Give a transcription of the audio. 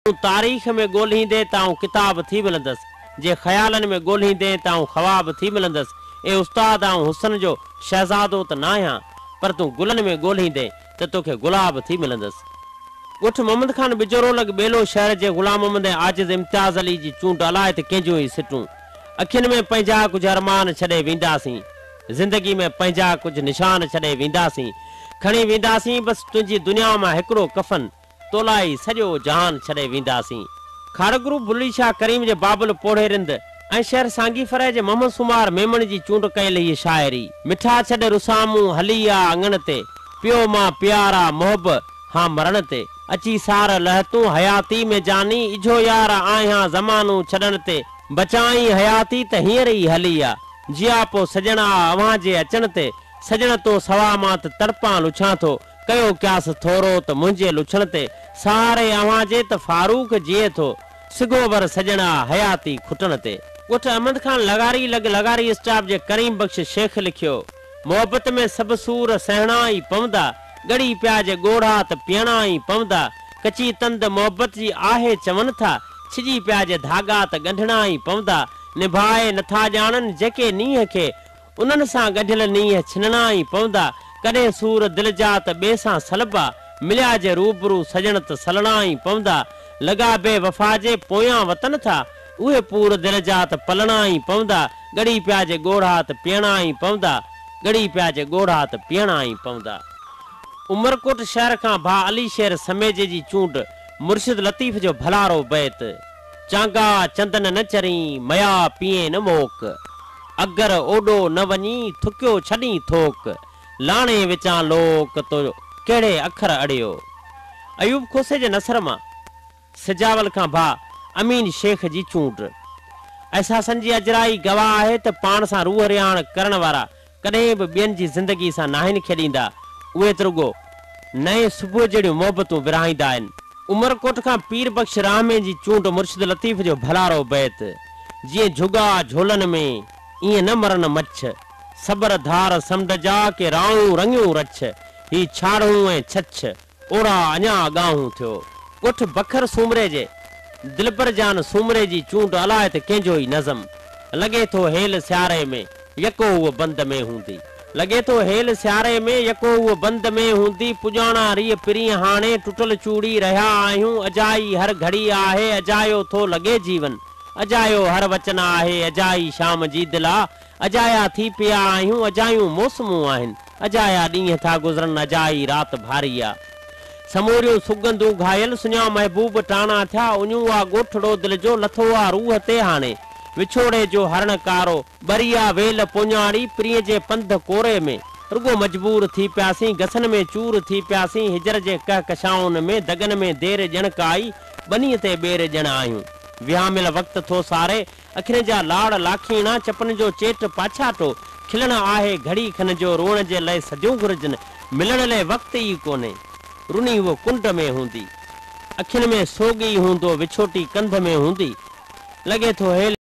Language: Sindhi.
تون تاريخ ۾ ڳولهيندين ته آئون ڪتاب ٿي ملندس، جي خيالن ۾ ڳولهيندين ته آئون خواب ٿي ملندس، اي استاد آئون حسن جو شهزادو ته ناهيان، پر تون گلن ۾ ڳولهيندين ته توکي گلاب ٿي ملندس. ڳوٺ محمد خان ٻجورو لڳ ٻيلو شهر جي غلام محمد ۽ عاجز امتياز علي جي چونڊ الائي ته ڪنهن جون هي سٽون. اکين ۾ پنهنجا ڪجهه ارمان ڇڏي وينداسين. زندگي ۾ پنهنجا ڪجهه نشان ڇڏي وينداسين. کڻي وينداسين بس تنهنجي دنيا مان هڪڙو ڪفن. تولاء ئي سڄو جهان ڇڏي وينداسين. کاڙگرو بلڙي شاهه ڪريم جي بابل پوڙهي رند ۽ شهر سانگي فرح جي محمد سومار ميمڻ جي چونڊ ڪيل هيء شاعري. مٺا ڇڏ رسامون هلي آ اڱڻ تي، پيو مان پيارا محب هان مرڻ تي. اچي سار لهه تون حياتي ۾ جاني، اجهو يار آهيان زمانو ڇڏڻ تي. بچائين حياتي ته هينئر ئي هلي آ، جياپو سڄڻ آ اوهان جي اچڻ تي. سڄڻ تو سوا مان ته تڙپان لڇان ٿو، ڪيو قياس ٿورو ته منهنجي لڇڻ تي، سهاري اوهان جي ته فاروق جيئي ٿو، سگهو ور سڄڻ آ حياتي کٽڻ تي. ڳوٺ احمد خان لغاري لڳ لغاري اسٽاپ جي ڪريم بخش شيخ لکيو، محبت ۾ سڀ سور سهڻا ئي پوندا، ڳڙي پيا جي ڳوڙها ته پيئڻا ئي پوندا، ڪچي تند محبت جي آهي چون ٿا، ڇڄي پيا جي ڌاڳا ته ڳنڍڻا ئي پوندا، نڀائي نٿا ڄاڻن جيڪي نينهن کي، انهن سان ڳنڍيل نينهن ڇنڻا ئي پوندا، ڪڏهن سور دل جا ته ٻئي سان سلبا، مليا جي روبرو سڄڻ ته سلڻا ئي پوندا، لڳا بي وفا جي پويان وتن ٿا، اهي پور دل جا ته پلڻا ئي پوندا، ڳڙي پيا جي ڳوڙها ته پيئڻا ئي پوندا، ڳڙي پيا جي ڳوڙها ته پيئڻا ئي پوندا. عمرڪوٽ شهر کان ڀاء علي شير سميجي جي چونڊ، مرشد لطيف جو ڀلارو بيت، چانگا چندن نه چرين، ميا پيئين نه موڪ. اگر اوڏو نه وڃي، ٿڪيو ڇڏين ٿوڪ. لاڻي وچان لوڪ، تو ڪهڙي اکر اڙيو. ايوب کوسي جي نثر مان، سجاول کان ڀاء امين شيخ جي چونڊ. احساسن جي اجرائي گواهه آهي ته پاڻ سان روح رهاڻ ڪرڻ وارا ڪڏهن به ٻين جي زندگي سان ناهن کيڏيندا، اهي ته رڳو نئين صبح جهڙيون محبتون ورهائيندا آهن. عمرڪوٽ کان پير بخش راهمين جي چونڊ مرشد لطيف جو ڀلارو بيت، جيئن جهڳا جهولن ۾، ايئن نه مرن مڇ، صبر ڌار سمنڊ جا ڪي رائون رڱيون رڇ، هي ڇاڙهون ۽ ڇڇ، اوڙا اڃا اڳاهون ٿيو. ڳوٺ بکر سومري جي دلبر جان سومري جي چونڊ الاء ته ڪنهن جو ئي نظم. لڳي ٿو هيل سياري ۾ يڪو هوء بند ۾ هوندي. لڳي ٿو هيل سياري ۾ يڪو هوء بند ۾ هوندي پڄاڻا ريء پرينء هاڻي ٽٽل چوڙي رهيا آهيون اجائي هر گهڙي آهي اجايو ٿو لڳي جيون اجايو هر وچن آهي اجائي شام جي دل آ اجايا ٿي پيا آهيون اجايون موسمون آهن. اجايا ڏينهن ٿا گذرن اجائي رات ڀاري آ. سموريون سڳنڌون گهايل سڃا محبوب ٽاڻا ٿيا اڃون آ ڳوٺڙو دل جو لٿو آ روح تي هاڻي وڇوڙي جو هرڻ ڪارو ٻري آ ويل پوڃاڙي پرينء جي پنڌ ڪوري ۾ رڳو مجبور ٿي پياسين گسن ۾ چور ٿي پياسين هجر جي ڪهڪشائن ۾ دڳن ۾ دير ڄڻ ڪائي ٻنيء تي ٻير ڄڻ آهيون وهاميل وقت ٿو ساري اکين جا لاڙ لاکيڻا، چپن جو چيٽ پاڇاٽو، کلڻ آهي گهڙي کن جو، روئڻ جي لئه صديون گهرجن، ملڻ لئه وقت ئي ڪونهي. رني هوء ڪنڊ ۾ هوندي. اکين ۾ سوڳ ئي هوندو، وڇوٽي ڪنڌ ۾ هوندي. لڳي ٿو هيل.